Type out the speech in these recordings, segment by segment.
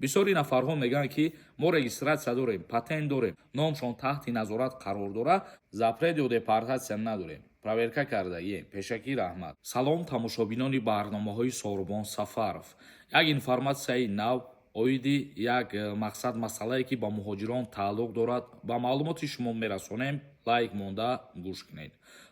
Бисёри нафарҳо мегӯянд, ки мо регистрация дорем, патент дорем, номшон таҳти назорат қарор дорад, запрет ё депортатсия надорем, проверка кардагием. Пешакӣ раҳмат. Салом, тамошобинони барномаҳои Сорубон Сафаров. Як информатсияи нав оиди як мақсад, масъалае, ки ба муҳоҷирон тааллуқ дорад, ба маълумоти шумо мерасонем. Лайк монда гӯш кунед.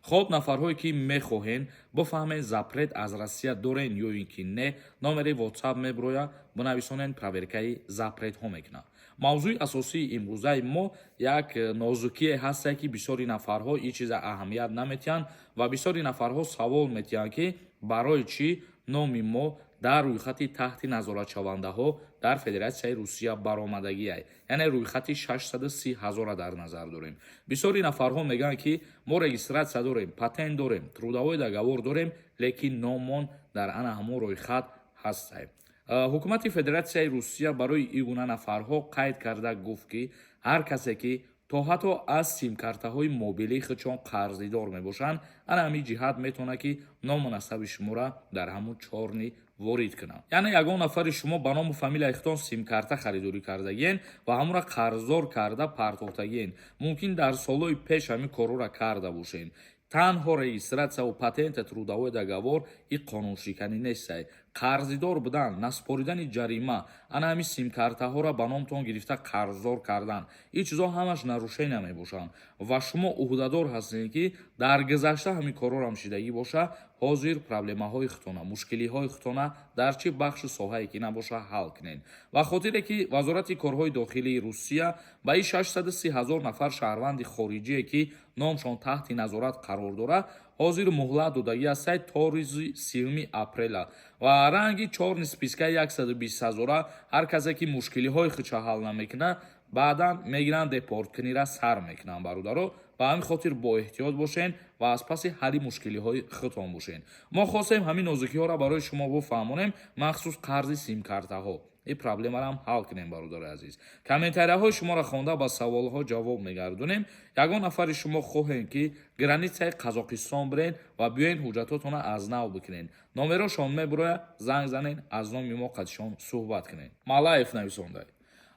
Хоб, нафарҳое, ки мехоҳен бифаҳмед, запрет аз Россия дорен ё ин ки не, номери WhatsApp мебирояд, бинависонен, проверкаи запретҳо мекунад. Мавзӯи асосии имрӯзаи мо як нозукие ҳастае, ки бисёри нафарҳо ин чиза аҳамият наметиҳанд ва бисёри нафарҳо савол метиҳанд, ки барои чӣ номи мо дар рӯйхати таҳти назоратшавандаҳо дар Федератсияи Русия баромадагиай, яъне рӯйхати 630 ҳазора дар назар дорем. Бисёри нафарҳо мегӯянд, ки мо регистрация дорем, патент дорем, трудовой договор дорем, лекин номмон дар ана ҳамон рӯйхат ҳастай. Ҳукумати Федератсияи Русия барои ин гуна нафарҳо қайд карда гуфт, ки ҳар касе, ки то ҳатто аз симкартаҳои мобилии худшон қарздор мебошанд, ана ҳамин ҷиҳат метавонад, ки ному насаби шуморо дар ҳамун чёрный ворид кунанд. Яъне ягон нафари шумо ба ному фамилияи худтон симкарта харидорӣ кардагиен ва ҳамонро қарздор карда партохтагиен. Мумкин, дар солҳои пеш ҳамин корҳоро карда бошед. Танҳо регистрация патента, трудовой договор и қонуншиканӣ нестай. Қарздор будан, наспоридани ҷарима, ана ҳамин симкартаҳоро ба номтон гирифта қарздор кардан, ин чизҳо ҳамаш нарушения мебошанд ва шумо ӯҳдадор ҳастед, ки дар гузашта ҳамин корҳоро шидагӣ боша, ҳозир проблемаҳои худтона, мушкилиҳои худтона дар чӣ бахшу соҳае ки набоша, ҳал кунед. Ва хотире ки Вазорати корҳои дохилии Русия ба ин 630 ҳазор нафар шаҳрванди хориҷие, ки номшон таҳти назорат қарор дорад, ҳозир муҳлат додагӣ ҳастай то рӯзи 30-уми апрела. Ва ранги чёрный спискаи 120 ҳазора ҳар касе, ки мушкилиҳои худша ҳал намекунад, баъдан мегиранд, депорткунира сар мекунанд. Бародаро, ба ҳамин хотир бо эҳтиёт бошен ва аз паси ҳалли мушкилиҳои худтон бошен. Мо хостем ҳамин нозукиҳоро барои шумо бифаҳмонем, махсус қарзи симкартаҳо, ин проблемаро ҳал кунем. Бародари азиз, комментарияҳои шуморо хонда, ба саволҳо ҷавоб мегардонем. Ягон нафари шумо хоҳем, ки границаи Қазоқистон бирен ва биёен, ҳуҷҷатотонро аз нав бикунен, номерошон мебирояд, занг занен, аз номи мо қадишон суҳбат кунен. Малаев нависонда: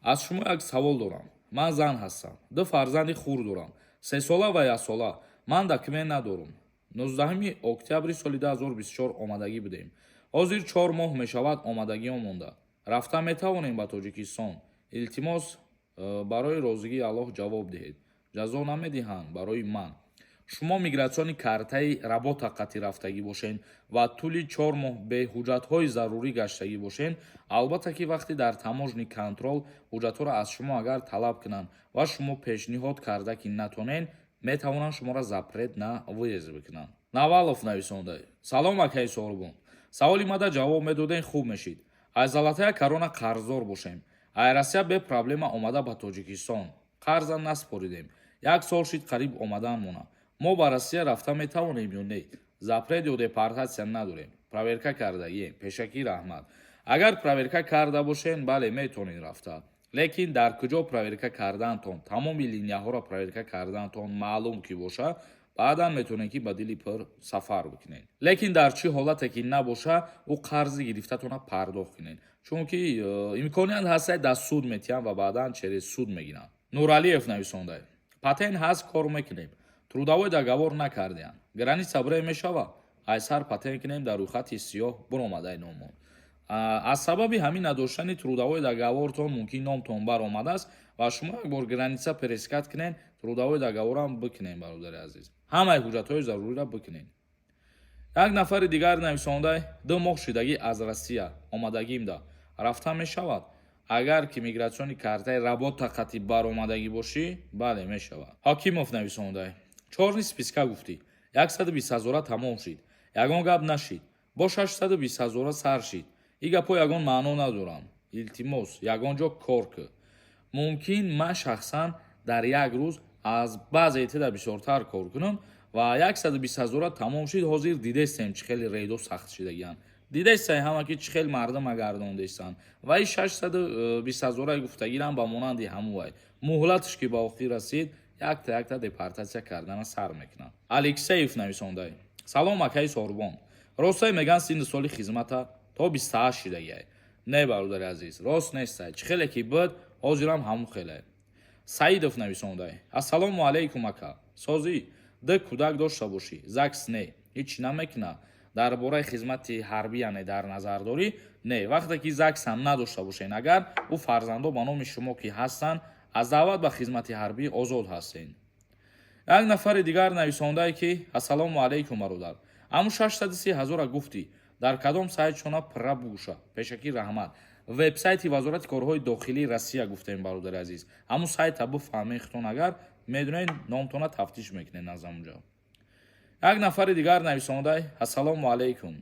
«Аз шумо як савол дорам. Ман зан ҳастам, ду фарзанди хурд дорам, 3 сола ва 1 сола. Ман документ надорам. 19 октябри соли 2024 омадагӣ будем. Ҳозир 4 моҳ мешавад омадагиён монда. Рафта метавонем ба Тоҷикистон? Илтимос, барои розигии Аллоҳ ҷавоб диҳед. Ҷазо намедиҳанд барои ман?» Шумо миграционный картаи работа қатъи рафтагӣ бошен ва тӯли 4 моҳ бе ҳуҷҷатҳои зарурӣ гаштагӣ бошен, албатта, ки вақте дар таможенный контроль ҳуҷҷатҳоро аз шумо агар талаб кунанд ва шумо пешниҳод карда ки натонен, метавонанд шуморо запрет на выезд бикунанд. Навалов нависонда: «Салом, акаи Сорбон. Саволи мада ҷавоб медоден, хуб мешид. Аз Золотая Корона қарздор бошем, ай Россия бе проблема омада ба Тоҷикистон қарза наспоридем. Як сол шид қариб омадан мона. Мо ба Россия рафта метавонем ё не? Запрет ё депортатсия надорем, проверка кардагием. Пешакӣ раҳмат». Агар проверка карда бошен, бале, метавонед рафта, лекин дар куҷо проверка кардаантон, тамоми линияҳоро проверка кардаантон маълум ки боша, баъдан метавонед, ки ба дили пур сафар бикунед. Лекин дар чӣ ҳолате ки набоша, ӯ қарзи гирифтатона пардохт кунед, чунки имконият ҳаста, дар суд метиҳанд ва баъдан через суд мегиранд. Нуралиев нависонда: «Патент ҳаст, кор мекунем, трудовой договор накардиям. Граница бирем, мешава? Айсар патент кунем, дар рӯйхати сиёҳ биромадай номон». Аз сабаби ҳамин надоштани трудовой договортон мумкин номтон баромадааст ва шумо як бор граница пересекать кунен, трудовой договорам бикунем. Бародари азиз, ҳамаи ҳуҷҷатҳои заруриро бикунен. Як нафари дигар нависонда: «2 моҳ шидагӣ аз Россия омадагимда, рафта мешавад?» Агар ки миграционный картаи работа қатӣ баромадагӣ бошӣ, бале, мешавад. Ҳокимов нависонда: «Чёрный списка гуфтӣ, 120 ҳазора тамом шид, ягон гап нашид, бо 620 ҳазора сар шид. Ин гапҳо ягон маъно надоранд. Илтимос, ягон ҷо кор кӯ». Мумкин, ман шахсан дар як рӯз аз баъзе теда бисёртар кор кунам ва 120 ҳазора тамом шид. Ҳозир дидестем, чӣ хеле рейдо сахт шидагианд, дидестем ҳама, ки чӣ хел мардума гардондестанд. Ва ин 620 ҳазораи гуфтагирам ба монанди ҳамувай, муҳлаташ ки ба охир расид, якта якта депортатсия кардана сар мекунанд. Алексеев нависонда: «Салом, акаи Сорбон. Ростае, меган, синни соли хизмата то 28 шидагиай. Не, бародари азиз, рост нестай. Чӣ хеле ки буд, ҳозирам ҳамун хеле. Саидов нависондай: «Ассалому алайкум, ака, созӣ? Ду кӯдак дошта бошӣ, ЗАГС не, ҳеҷ намекуна. Дар бораи хизмати ҳарбӣ, яъне дар назар дорӣ? Не, вақте ки ЗАГС ҳам надошта бошен, агар ӯ фарзандо ба номи шумо ки ҳастанд, аз даъват ба хизмати ҳарбӣ озод ҳастен». Як нафари дигар нависондае ки: «Ассалому алайкум, бародар, ҳамун 630 ҳазора гуфтӣ, дар кадом сайтшона пурра бугӯша? Пешакӣ раҳмат». Вебсайти Вазорати корҳои дохилии Россия гуфтем, бародари азиз. Ҳамун сайта бифаҳмед худтон, агар медонед, номтона тафтиш мекунед аз ҳамунҷо. Як нафари дигар нависондай: «Ассалому алайкум,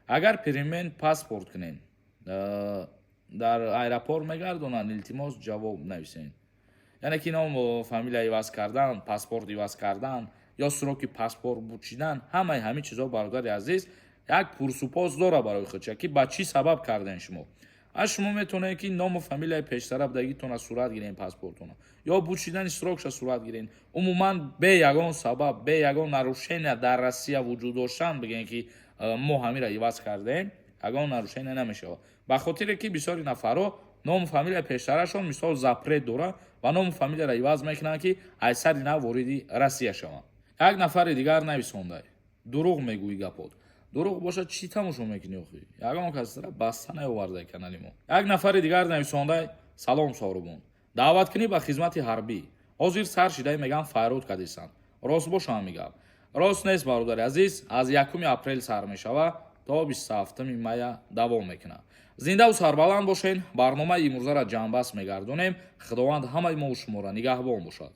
агар перемен паспорт кунем, дар аэропорт мегардонанд? Илтимос, ҷавоб нависед». Яъне ки ном, фамилия иваз кардан, паспорт иваз кардан ё сроки паспорт бучидан, ҳамаи ҳамин чизҳо, бародари азиз, як пурсупос дора барои худша, ки ба чӣ сабаб кардем шумо. Аз шумо метавонед, ки ному фамилияи пештара будагитона сурат гирен, паспортона ё бучидани срокша сурат гирен. Умуман, бе ягон сабаб, бе ягон нарушения дар Россия вуҷуд доштан, бигем, ки мо ҳамира иваз кардем, ягон нарушения намешавад. Ба хотире ки бисёри нафарҳо ному фамилияи пештарашон, мисол, запрет дора ва ному фамилияро иваз мекунанд, ки аз сари нав вориди Россия шаванд. Як нафари дигар нависондай: «Дурӯғ мегӯӣ, гапот дурӯғ бошад, чӣ тамошо мекунӣ охӣ? Ягон касра баста наовардай канали мо». Як нафари дигар нависондай: «Салом, Соҳрубон, даъваткунӣ ба хизмати ҳарбӣ ҳозир сар шидай, меган, файрод кадисанд. Рост боша ҳами гап?» Рост нест, бародари азиз. Аз 1 апрел сар мешава, то 27 мая давом мекунад. Зиндаву сарбаланд бошен. Барномаи имрӯзаро ҷамъбаст мегардонем. Худованд ҳамаи мову шуморо нигаҳбон бошад.